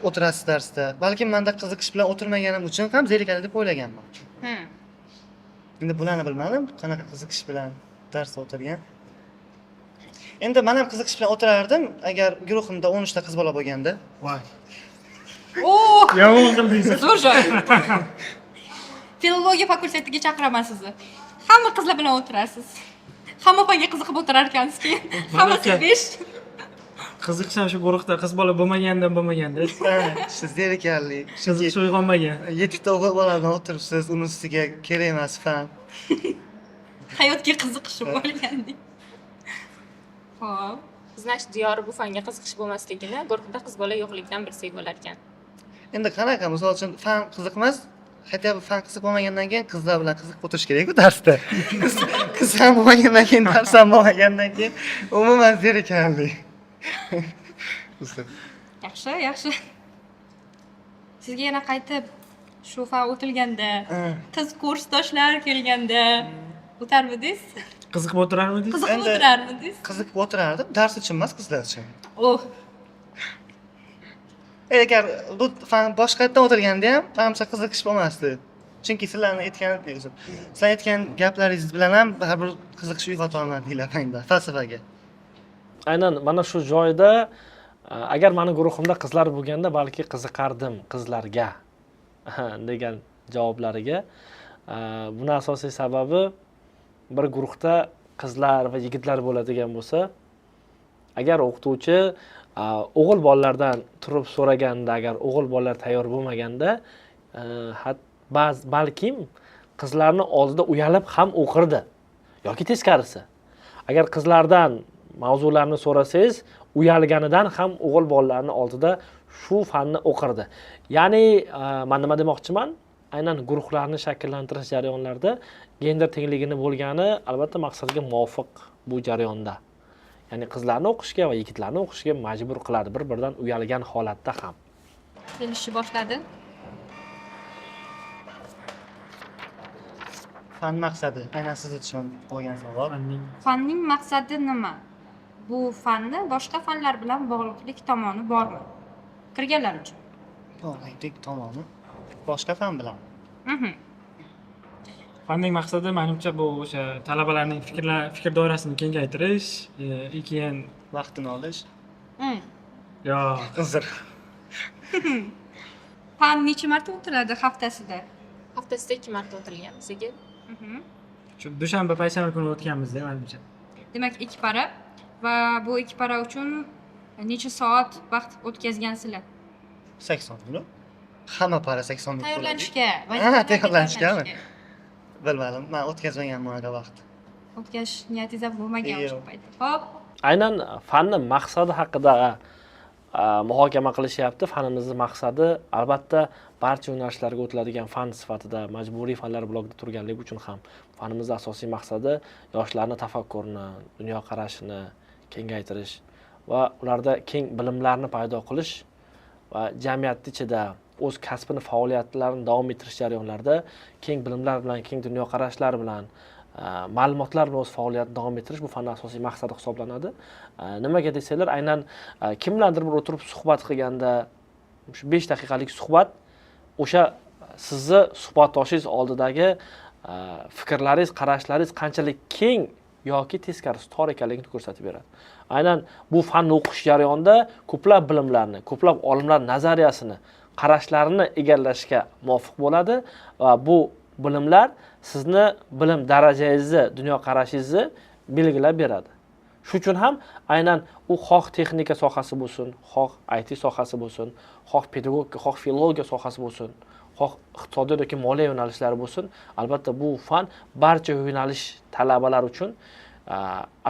Speaker 5: o'tirasiz darsda. Balkim menda qiziqish bilan o'tirmaganim uchun ham zerikadi deb o'ylaganman. Endi bularni bilmadim, qanaqa qiziqish bilan darsda o'tirgan. Endi men ham qiziqish bilan o'tirardim, agar guruhimda 13 ta qiz bola bo'lganda.
Speaker 3: Voy.
Speaker 7: Oh!
Speaker 3: Yomon qildingiz.
Speaker 7: Zo'r joy. Filologiya fakultetiga chaqiraman sizni. Hamma qizlar bilan o'tirasiz. Hamma fanga qiziqib o'tirar ekansiz keyin. Hammasi
Speaker 3: Malaka.
Speaker 7: 5.
Speaker 3: Qiziqish ham shu guruhda qiz bola bo'lmagandan bo'lmaganda.
Speaker 5: Ha, shu zerikarli. Chunki
Speaker 3: Qiziqish uyg'onmagan.
Speaker 5: 7 ta o'g'il bola bilan o'tiribsiz, uni ustiga kerak emas fan.
Speaker 7: Hayotga qiziqishim bo'lgandek. Xo'p.
Speaker 4: Значит, Diyor bu fanga qiziqish bo'lmasligini guruhda qiz bola yo'qligidan bilsak bo'lar ekan.
Speaker 5: Endi qanaqa, misol uchun fan qiziq emas, хотя бы fan qiziq bo'lmagandan keyin qizlar bilan qiziqib o'tirish kerak-ku darsda. Qiz ham bo'lmagandan keyin, dars ham bo'lmagandan keyin umuman zerikarli. Uzr.
Speaker 7: Yaxshi, yaxshi. Sizga yana qaytib shu fan o'tilganda, qiz kursdoshlar kelganda o'tarmidingiz?
Speaker 3: Qiziqib o'tirarmidingiz?
Speaker 7: Qiziqib
Speaker 5: Endi-
Speaker 7: o'tirarmidingiz?
Speaker 5: Qiziqib o'tirardim, dars uchun emas, qizlar uchun.
Speaker 7: Oh,
Speaker 5: Agar bu fan boshqatdan o'tirganda ham manimcha qiziqish bo'lmasdi. Chunki sizlarni aytgan, uzr. Sizlar aytgan gaplaringiz bilan ham baribir qiziqish uyg'ota olmadinglar menda falsafaga.
Speaker 6: Aynan mana shu joyda agar mani guruhimda qizlar bo'lganda balki qiziqardim qizlarga degan javoblariga. Buni asosiy sababi bir guruhda qizlar va yigitlar bo'ladigan bo'lsa, agar o'qituvchi o'g'il bolalardan turib so'raganda, agar o'g'il bolalar tayyor bo'lmaganda, balkim qizlarni oldida uyalib ham o'qirdi yoki teskarisi. Agar qizlardan mavzularni so'rasangiz, uyalganidan ham o'g'il bolalarni oldida shu fanni o'qirdi. Ya'ni, men nima demoqchiman? Aynan guruhlarni shakllantirish jarayonlarida gender tengligini bo'lgani albatta maqsadga muvofiq bu jarayonda. Ya'ni qizlarni o'qishga va yigitlarni o'qishga majbur qiladi, bir-biridan uyalgan holatda ham.
Speaker 7: Kelishni boshladi.
Speaker 5: Fan maqsadi aynan siz uchun bo'lgan savol.
Speaker 7: Fanning maqsadi nima? Bu fanni boshqa fanlar bilan bog'liqlik tomoni bormi? Kirganlar uchun.
Speaker 5: Bog'liqlik tomoni boshqa fan bilan.
Speaker 3: Fanning maqsadi menimcha bu o'sha talabalarning fikr doirasini kengaytirish, keyin
Speaker 5: vaqtini olish.
Speaker 3: Yo,
Speaker 5: uzr.
Speaker 7: Fan necha marta o'tiladi haftasida?
Speaker 4: Haftasida 2 marta o'tilgan bizga.
Speaker 3: Shu dushanba, payshanba kuni o'tganmiz-da, menimcha.
Speaker 7: Demak, 2 para va bu 2 para uchun necha soat vaqt o'tkazgansizlar?
Speaker 5: 80 minut. Hamma para 80 minut.
Speaker 7: Tayyorlanishga.
Speaker 5: Ha, tayyorlanishgami? Bilmadim, men o'tkazmaganman unaqa vaqt.
Speaker 7: O'tkazish niyatingiz ham bo'lmagan o'sha paytda. Xo'p.
Speaker 6: Aynan fanni maqsadi haqida muhokama qilishyapti. Fanimizning maqsadi albatta barcha yo'nalishlarga o'tiladigan fan sifatida majburiy fanlar blokida turganligi uchun ham fanimizning asosiy maqsadi yoshlarning tafakkurini, dunyoqarashini kengaytirish va ularda keng bilimlarni paydo qilish va jamiyat ichida o'z kasbini, faoliyatlarini davom ettirish jarayonlarida keng bilimlar bilan, keng dunyoqarashlar bilan, ma'lumotlar bilan o'z faoliyatini davom ettirish bu fanning asosiy maqsadi hisoblanadi. Nimaga desanglar, aynan kim bilandir bir o'tirib suhbat qilganda shu 5 daqiqalik suhbat o'sha sizni suhbatdoshingiz oldidagi fikrlaringiz, qarashlaringiz qanchalik keng yoki teskarisi tor ekanligini ko'rsatib beradi. Aynan bu fanni o'qish jarayonida ko'plab bilimlarni, ko'plab olimlar nazariyasini, qarashlarini egallashga muvofiq bo'ladi va bu bilimlar sizni bilim darajangizni, dunyoqarashingizni belgilab beradi. Shu uchun ham aynan u xoh texnika sohasi bo'lsin, xoh IT sohasi bo'lsin, xoh pedagogika, xoh filologiya sohasi bo'lsin, xoh iqtisodiyot yoki moliya yo'nalishlari bo'lsin, albatta bu fan barcha yo'nalish talabalar uchun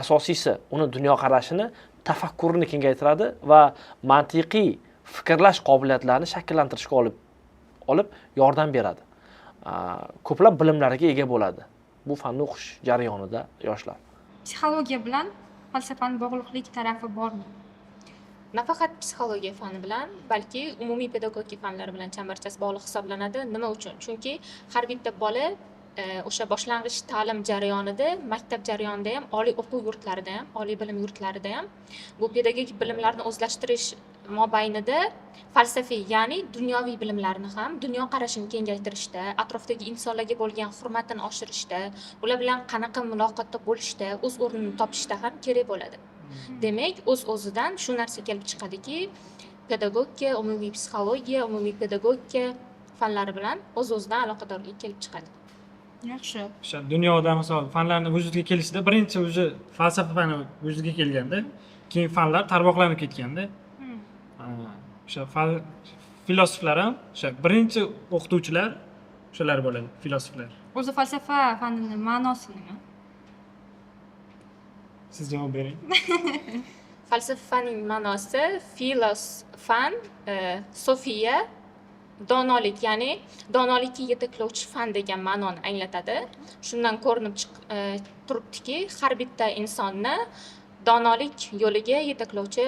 Speaker 6: asosiysi uni dunyoqarashini, tafakkurini kengaytiradi va mantiqiy fikrlash qobiliyatlarini shakllantirishga olib yordam beradi. Ko'plab bilimlarga ega bo'ladi bu fanni o'qish jarayonida yoshlar.
Speaker 7: Psixologiya bilan falsafani bog'liqlik tarafi bormi?
Speaker 4: Nafaqat psixologiya fani bilan, balki umumiy pedagogika fanlari bilan chambarchas bog'liq hisoblanadi. Nima uchun? Chunki har bitta bola o'sha boshlang'ich ta'lim jarayonida, maktab jarayonida ham, oliy o'quv yurtlarida ham, oliy bilim yurtlarida ham bu pedagogik bilimlarni o'zlashtirish mobaynida falsafiy, ya'ni dunyoviy bilimlarni ham, dunyoqarashini kengaytirishda, atrofdagi insonlarga bo'lgan hurmatini oshirishda, ular bilan qanaqa muloqotda bo'lishda, o'z o'rnini topishda ham kerak bo'ladi. Demak, o'z-o'zidan shu narsa kelib chiqadiki, pedagogika, umumiy psixologiya, umumiy pedagogika fanlari bilan o'z-o'zidan aloqadorlik kelib chiqadi.
Speaker 7: Yaxshi.
Speaker 3: O'sha dunyoda misol fanlarni vujudga kelishida birinchi уже falsafa fani vujudga kelganda, keyin fanlar tarmoqlanib ketganda. O'sha filosoflar ham o'sha birinchi o'qituvchilar o'shalar bo'ladi, filosoflar.
Speaker 7: O'zi falsafa fanining ma'nosi nima?
Speaker 3: Siz javob bering.
Speaker 4: Falsafa fanining ma'nosi filos fan, sofiya, donolik, ya'ni donolikka yetaklovchi fan degan ma'noni anglatadi. Shundan ko'rinib turibdiki, har bitta insonni donolik yo'liga yetaklovchi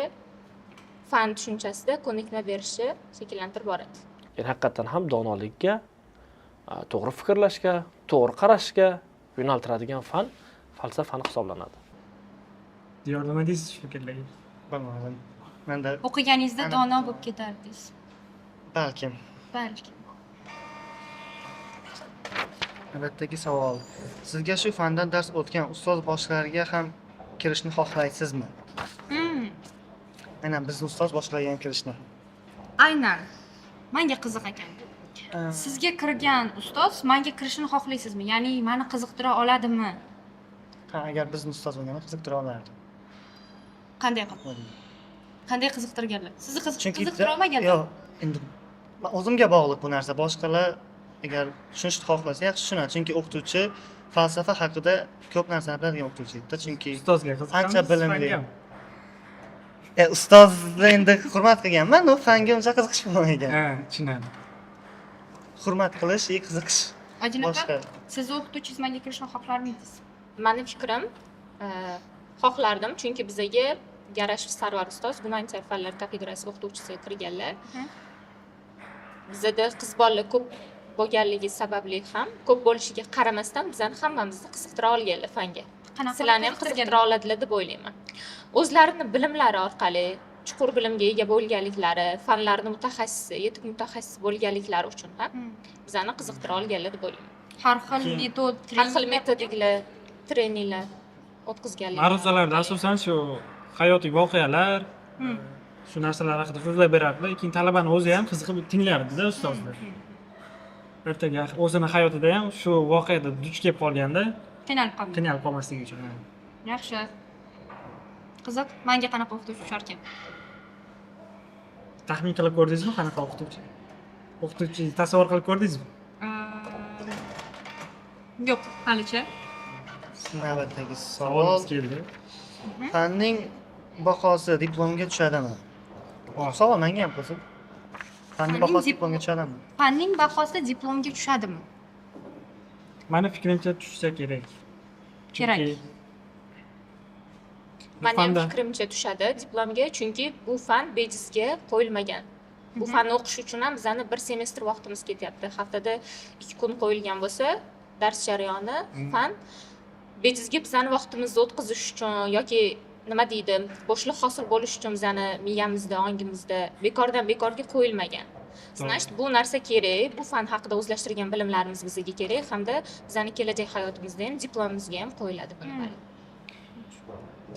Speaker 4: fan tushunchasida ko'nikma berishi shakllantirib boradi.
Speaker 6: Ya'ni haqiqatan ham donolikka, to'g'ri fikrlashga, to'g'ri qarashga yo'naltiradigan fan falsafa fani hisoblanadi.
Speaker 3: Diyor, nima deysiz shu fikrlarga?
Speaker 5: Bilmadim. Menda
Speaker 7: o'qiganingizda dono bo'lib ketardingiz.
Speaker 5: Balkim.
Speaker 7: Balkim.
Speaker 5: Navbatdagi savol. Sizga shu fandan dars o'tgan ustoz boshqalarga ham kirishni xohlaysizmi? Aynan bizni ustoz boshqalarga ham kirishni.
Speaker 7: Aynan. Menga qiziq ekan. Sizga kirgan ustoz menga kirishni xohlaysizmi? Ya'ni meni qiziqtira oladimi?
Speaker 5: Ha, agar bizni ustoz bo'lganda qiziqtira olardi.
Speaker 7: Qanday qilib? Qanday qiziqtirganlar? Sizni
Speaker 5: Chunki
Speaker 7: qiziqtira olmaganlar?
Speaker 5: Yo'q, endi o'zimga bog'liq bu narsa. Boshqalar agar tushunishni xohlasa yaxshi tushunadi. Chunki o'qituvchi falsafa haqida ko'p narsani biladigan o'qituvchi edi. Chunki
Speaker 3: ustozga qiziqqanmiz,
Speaker 5: ancha bilimli.
Speaker 3: fangami?
Speaker 5: Ustozni endi hurmat qilganman, u fanga uncha qiziqish bo'lmagan.
Speaker 3: Ha, tushunarli.
Speaker 5: Hurmat qilish, qiziqish
Speaker 7: Ajin opa,
Speaker 5: boshqa.
Speaker 7: siz o'qituvchingiz menga kirishni xohlarmidingiz?
Speaker 4: Meni fikrim, xohlardim, chunki bizaga Garashev Sarvar ustoz gumanitar fanlar kafedrasi o'qituvchisi kirganlar. Bizada qiz bolalar ko'p bo'lganligi sababli ham, ko'p bo'lishiga qaramasdan bizani hammamizni qiziqtira olganlar fanga.
Speaker 7: Qanaqa
Speaker 4: Sizlarni ham
Speaker 7: qiziqtirgan?
Speaker 4: qiziqtira oladilar deb o'ylayman. O'zlarini bilimlari orqali, chuqur bilimga ega bo'lganliklari, fanlarni mutaxassisi, yetuk mutaxassis bo'lganliklari uchun ham bizani qiziqtira olganlar deb o'ylayman.
Speaker 7: Har xil
Speaker 3: Keyin-
Speaker 7: metod,
Speaker 4: Har xil
Speaker 7: treninglar.
Speaker 4: metodiklar, treninglar o'tkazganlik.
Speaker 3: Ma'ruzalarda asosan shu hayotiy voqealar, shu narsalar haqida so'zlab berardilar. Keyin talabani o'zi ham qiziqib tinglardida ustozlar. Ertaga o'zini hayotida ham shu voqeada duch kelib qolganda
Speaker 7: Qiynalib qolmaydi.
Speaker 3: Qiynalib qolmasligi uchun.
Speaker 7: Yaxshi. Qiziq, manga qanaqa o'qituvchi tusharkan?
Speaker 3: Taxmin qilib ko'rdingizmi, qanaqa o'qituvchi? O'qituvchi tasavvur qilib ko'rdingizmi?
Speaker 7: Yo'q, halicha.
Speaker 5: Navbatdagi savol.
Speaker 3: Savolimiz keldi.
Speaker 5: Fanning bahosi diplomga tushadimi? Savol menga ham qiziq. Fanning
Speaker 7: Fanning
Speaker 5: bahosi diplomga tushadimi?
Speaker 7: Fanning bahosi diplomga tushadimi?
Speaker 3: Mani fikrimcha, tushsa kerak.
Speaker 7: Kerak.
Speaker 3: Chunki bu
Speaker 4: Mani ham
Speaker 3: fanda-
Speaker 4: fikrimcha, tushadi diplomga, chunki bu fan bejizga qo'yilmagan. Bu fanni o'qish uchun ham bizani bir semestr vaqtimiz ketyapti. Haftada 2 kun qo'yilgan bo'lsa, dars jarayoni, fan bejizga bizani vaqtimizni o'tkazish uchun yoki, nima deydi, bo'shliq hosil bo'lishi uchun bizani miyamizda, ongimizda bekordan bekorga qo'yilmagan. Значит, bu narsa kerak, bu fan haqida o'zlashtirgan bilimlarimiz bizga kerak hamda bizani kelajak hayotimizda ham, diplomimizga ham qo'yiladi buni.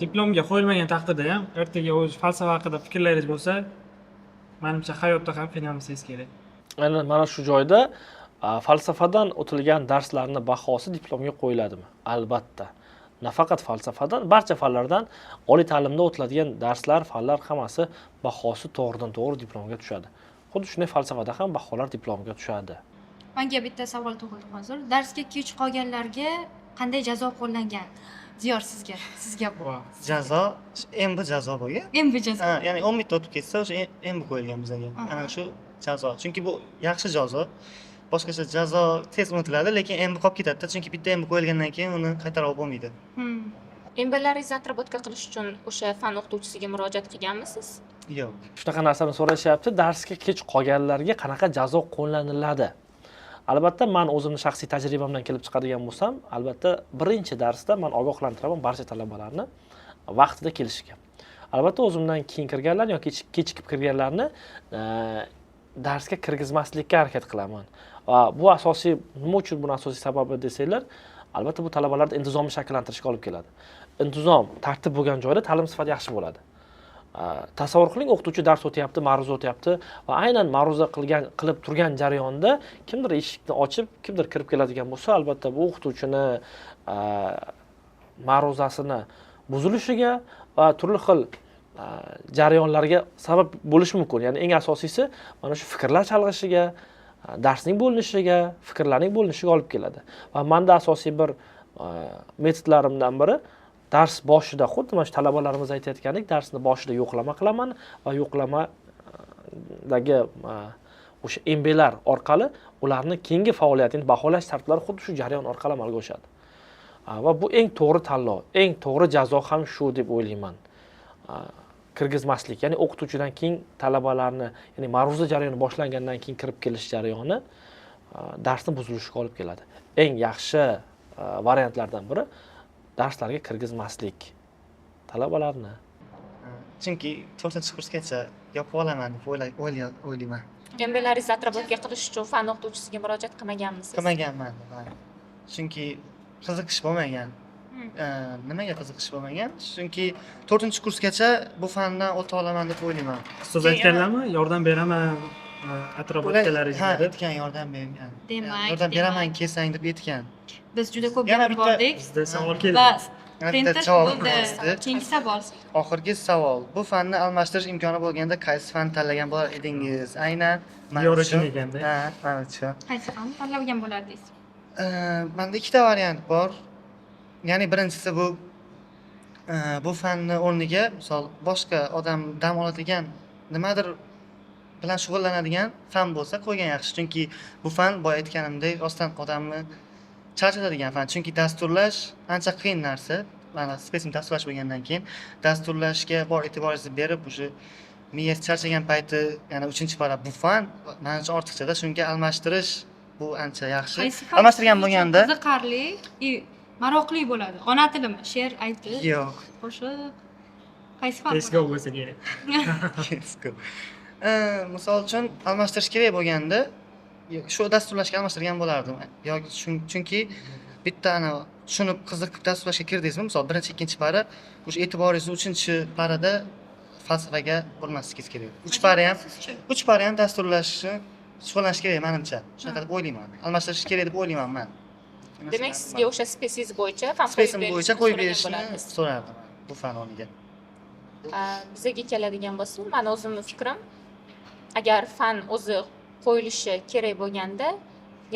Speaker 3: Diplomga qo'yilmagan taqdirda ham ertaga o'z falsafa haqida fikrlaringiz bo'lsa, manimcha, hayotda ham qiynalmasangiz kerak.
Speaker 6: Aynan mana shu joyda falsafadan o'tilgan darslarni bahosi diplomga qo'yiladimi? Albatta. Nafaqat falsafadan, barcha fanlardan oliy ta'limda o'tiladigan darslar, fanlar hammasi bahosi to'g'ridan to'g'ri diplomga tushadi. Xuddi shunday falsafada ham baholar diplomga tushadi.
Speaker 7: Manga bitta savol tug'ildi hozir. Darsga kech qolganlarga qanday jazo qo'llangan? Diyor, sizga, sizga bu.
Speaker 5: Jazo MB jazo bo'lgan.
Speaker 7: MB jazo.
Speaker 5: Ha, ya'ni 10 minutda o'tib ketsa, o'sha MB qo'yilgan bizga. Ana shu jazo. Chunki bu yaxshi jazo. Boshqacha jazo tez unutiladi, lekin MB qolib ketadi-da, chunki bitta MB qo'yilgandan keyin uni qaytarib olib bo'lmaydi.
Speaker 4: MBlaringizni отработка qilish uchun o'sha fan o'qituvchisiga murojaat qilganmisiz?
Speaker 5: Yo'q.
Speaker 6: Shunaqa narsani so'rashyapti, darsga kech qolganlarga qanaqa jazo qo'llaniladi? Albatta, man o'zimni shaxsiy tajribamdan kelib chiqadigan bo'lsam, albatta birinchi darsda man ogohlantiraman barcha talabalarni vaqtida kelishiga. Albatta, o'zimdan keyin kirganlar yoki kechikib kirganlarni darsga kirgizmaslikka harakat qilaman. Va bu asosiy, nima uchun buni asosiy sababi desanglar, albatta bu talabalarda intizomni shakllantirishga olib keladi. Intizom, tartib bo'lgan joyda ta'lim sifati yaxshi bo'ladi. Tasavvur qiling, o'qituvchi dars o'tyapti, ma'ruza o'tyapti va aynan ma'ruza qilib turgan jarayonda kimdir eshikni ochib, kimdir kirib keladigan bo'lsa, albatta bu o'qituvchini ma'ruzasini buzilishiga va turli xil jarayonlarga sabab bo'lishi mumkin. Ya'ni eng asosiysi mana shu fikrlar chalg'ishiga, darsning bo'linishiga, fikrlarning bo'linishiga olib keladi. Va menda asosiy bir metodlarimdan biri dars boshida, xuddi mana shu talabalarimiz aytayotgandek, darsni boshida yo'qlama qilaman va yo'qlamadagi o'sha MBlar orqali ularni keyingi faoliyatini baholash tartiblari xuddi shu jarayon orqali amalga oshadi. Va bu eng to'g'ri tanlov, eng to'g'ri jazo ham shu deb o'ylayman. Kirgizmaslik, ya'ni o'qituvchidan keyin talabalarni, ya'ni ma'ruza jarayoni boshlangandan keyin kirib kelish jarayoni darsni buzilishiga olib keladi. Eng yaxshi variantlardan biri darslarga kirgizmaslik talabalarni.
Speaker 5: Chunki to'rtinchi kursgacha yopib olaman deb o'ylayman.
Speaker 4: MBlaringizni отработка qilish uchun fan o'qituvchisiga murojaat qilmaganmisiz?
Speaker 5: Qilmaganman. Chunki qiziqish bo'lmagan. Nimaga qiziqish bo'lmagan? Chunki to'rtinchi kursgacha bu fandan o'ta olaman deb o'ylayman.
Speaker 3: Ustoz
Speaker 5: Keyin
Speaker 3: aytganlarmi, yordam beraman отработка laringizga
Speaker 5: Ha,
Speaker 3: deb?
Speaker 5: aytgan, yordam bergan.
Speaker 7: Demak,
Speaker 5: Yordam beraman,
Speaker 7: demak.
Speaker 5: kelsang deb aytgan.
Speaker 7: Biz juda ko'p
Speaker 5: Yana
Speaker 7: gapirib bordik.
Speaker 3: Bizda savol keldi.
Speaker 7: Va
Speaker 5: Yana bitta
Speaker 7: printer
Speaker 5: javob
Speaker 7: bo'ldi.
Speaker 5: bo'ldi.
Speaker 7: Keyingi savol.
Speaker 5: Oxirgi savol. Bu fanni almashtirish imkoni bo'lganda qaysi fan tanlagan bo'lar edingiz? Aynan man
Speaker 3: Diyor uchun
Speaker 5: uchun.
Speaker 3: ekanda.
Speaker 5: Ha, man uchun.
Speaker 7: Qaysi fanni tanlagan bo'lardingiz?
Speaker 5: Menda ikkita variant bor. Ya'ni birinchisi bu fanni o'rniga, misol, boshqa odam dam oladigan nimadir bilan shug'ullanadigan fan bo'lsa qo'ygan yaxshi. Chunki bu fan, boya aytganimdek, rostdan odamni charchatadigan fan. Chunki dasturlash ancha qiyin narsa. Mana spesifik dasturlash bo'lgandan keyin dasturlashga bor e'tiboringizni berib, o'sha miyasi charchagan payti yana uchinchi para bu fan manimcha ortiqchada, shunga almashtirish Bu ancha yaxshi.
Speaker 7: Qaysi fan
Speaker 5: Almashtirgan
Speaker 7: siz uchun
Speaker 5: bo'lganda
Speaker 7: qiziqarli и maroqli bo'ladi? Ona tilimi, she'r aytish,
Speaker 5: yo'q.
Speaker 7: qo'shiq, qaysi fan?
Speaker 3: CSGO bo'lsa kerak.
Speaker 5: CSGO. Misol uchun, almashtirish kerak bo'lganda shu dasturlashga almashtirgan bo'lardim. Yoki chunki bitta ana tushunib, qiziqib dasturlashga kirdingizmi, misol, birinchi, ikkinchi para, o'sha e'tiboringizni uchinchi parada falsafaga burmasligingiz kerak. Uch para ham,
Speaker 7: Sizchi?
Speaker 5: uch para ham dasturlashni shug'ullanish kerak manimcha. Shunaqa deb o'ylayman. Almashtirish kerak deb o'ylayman man.
Speaker 4: Demak, sizga o'sha spesingiz bo'yicha fan qo'yib
Speaker 5: Spesim bo'yicha
Speaker 4: berishni
Speaker 5: qo'yib
Speaker 4: so'ragan
Speaker 5: berishni
Speaker 4: bo'lardingiz.
Speaker 5: so'rardim bu fan o'rniga.
Speaker 4: Bizaga keladigan bo'lsa, mani o'zimni fikrim, agar fan o'zi qo'yilishi kerak bo'lganda,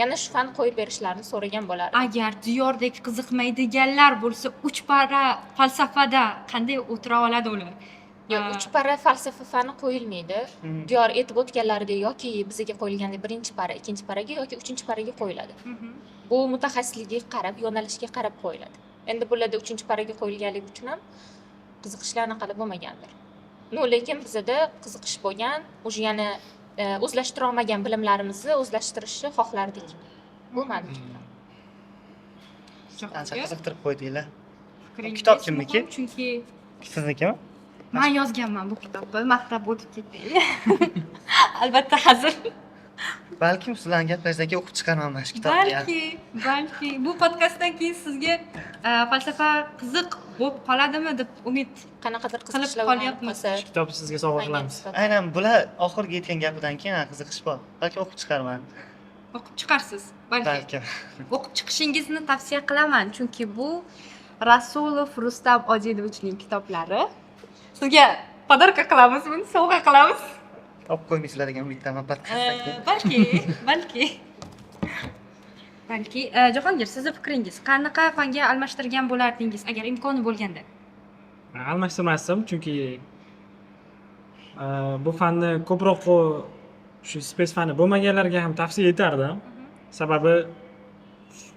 Speaker 4: yana shu fan qo'yib berishlarini so'ragan bo'lardim.
Speaker 7: Agar Diyordek qiziqmaydiganlar bo'lsa, uch para falsafada qanday o'tira oladi ular?
Speaker 4: Yo'q, uch para falsafa fani qo'yilmaydi. Diyor aytib o'tganlaridek yoki bizaga qo'yilganda birinchi para, ikkinchi paraga yoki uchinchi paraga qo'yiladi. Bu mutaxassisligiga qarab, yo'nalishga qarab qo'yiladi. Endi bularda uchinchi paraga qo'yilganligi uchun ham qiziqishlar anaqalar bo'lmagandir. Ну, lekin bizada qiziqish bo'lgan, уже yana o'zlashtira olmagan bilimlarimizni o'zlashtirishni xohlardik. Bu mani fikrim.
Speaker 5: Ancha qiziqtirib qo'ydinglar.
Speaker 7: Fikringiz
Speaker 5: Kitob kimniki?
Speaker 7: muhim, chunki
Speaker 5: Siznikimi?
Speaker 7: Man yozganman bu kitobni, maqtab o'tib ketdik. Albatta, hazil.
Speaker 5: Balkim sizlarni gaplaringizdan keyin o'qib chiqarman mana shu kitobni.
Speaker 7: Balki bu podkastdan keyin sizga falsafa qiziq bo'lib qoladimi deb umid
Speaker 4: Qanaqadir
Speaker 7: qilib
Speaker 4: qiziqishlar uyg'onib
Speaker 7: qolyapmiz.
Speaker 4: qolsa,
Speaker 3: Shu kitobni sizga sovg'a
Speaker 4: fanga
Speaker 3: qilamiz.
Speaker 4: nisbatan.
Speaker 5: Aynan bular oxirgi aytgan gapidan keyin ha, qiziqish bor. Balki o'qib chiqarman.
Speaker 7: O'qib chiqarsiz balki.
Speaker 5: Balkim.
Speaker 7: O'qib chiqishingizni tavsiya qilaman, chunki bu
Speaker 1: Rasulov Rustam Odilovichning kitoblari. Sizga подарка qilamiz, buni sovg'a qilamiz.
Speaker 5: Olib qo'ymaysizlar degan umiddaman podkastdan keyin.
Speaker 7: Balki. Jahongir, sizni fikringiz, qanaqa fanga almashtirgan bo'lardingiz agar imkoni bo'lganda?
Speaker 3: Almashtirmasdim, chunki bu fanni ko'proq shu спец fani bo'lmaganlarga ham tavsiya etardim. Sababi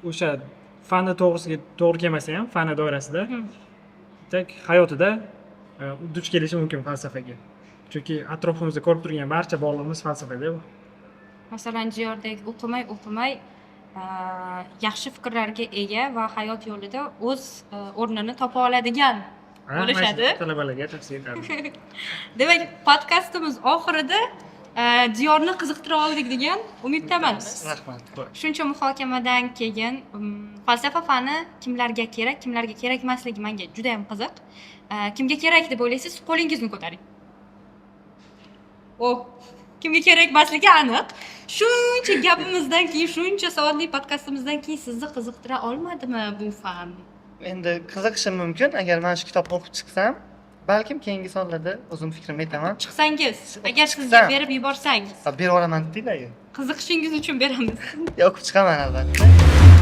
Speaker 3: o'sha fanni to'g'risiga to'g'ri kelmasa ham, fani doirasida так hayotida duch kelishi mumkin falsafaga. Chunki atrofimizda ko'rib turgan barcha borlig'imiz falsafada bu.
Speaker 7: Masalan, Diyordek o'qimay o'qimay yaxshi fikrlarga ega va hayot yo'lida o'z o'rnini topa oladigan
Speaker 3: Ha,
Speaker 7: bo'lishadi.
Speaker 3: mana shu talabalarga tavsiya etardim.
Speaker 7: Demak, podkastimiz oxirida Diyorni qiziqtira oldik degan umiddaman.
Speaker 5: Rahmat.
Speaker 7: Shuncha muhokamadan keyin falsafa fani kimlarga kerak, kimlarga kerak emasligi menga juda ham qiziq. Kimga kerak deb o'ylaysiz, qo'lingizni ko'taring. Oh, kimga kerak emasligi aniq. Shuncha gapimizdan keyin, shuncha soatlik podkastimizdan keyin sizni qiziqtira olmadimi bu fan?
Speaker 5: Endi qiziqishim mumkin agar mana shu kitobni o'qib chiqsam, balkim keyingi sonlarda o'zim fikrimni aytaman.
Speaker 7: Chiqsangiz, agar sizga
Speaker 5: Chiqsam.
Speaker 7: berib yuborsak,
Speaker 5: Ha, berib yuboraman dedinglar-ku.
Speaker 7: Qiziqishingiz uchun beramiz.
Speaker 5: O'qib chiqaman albatta.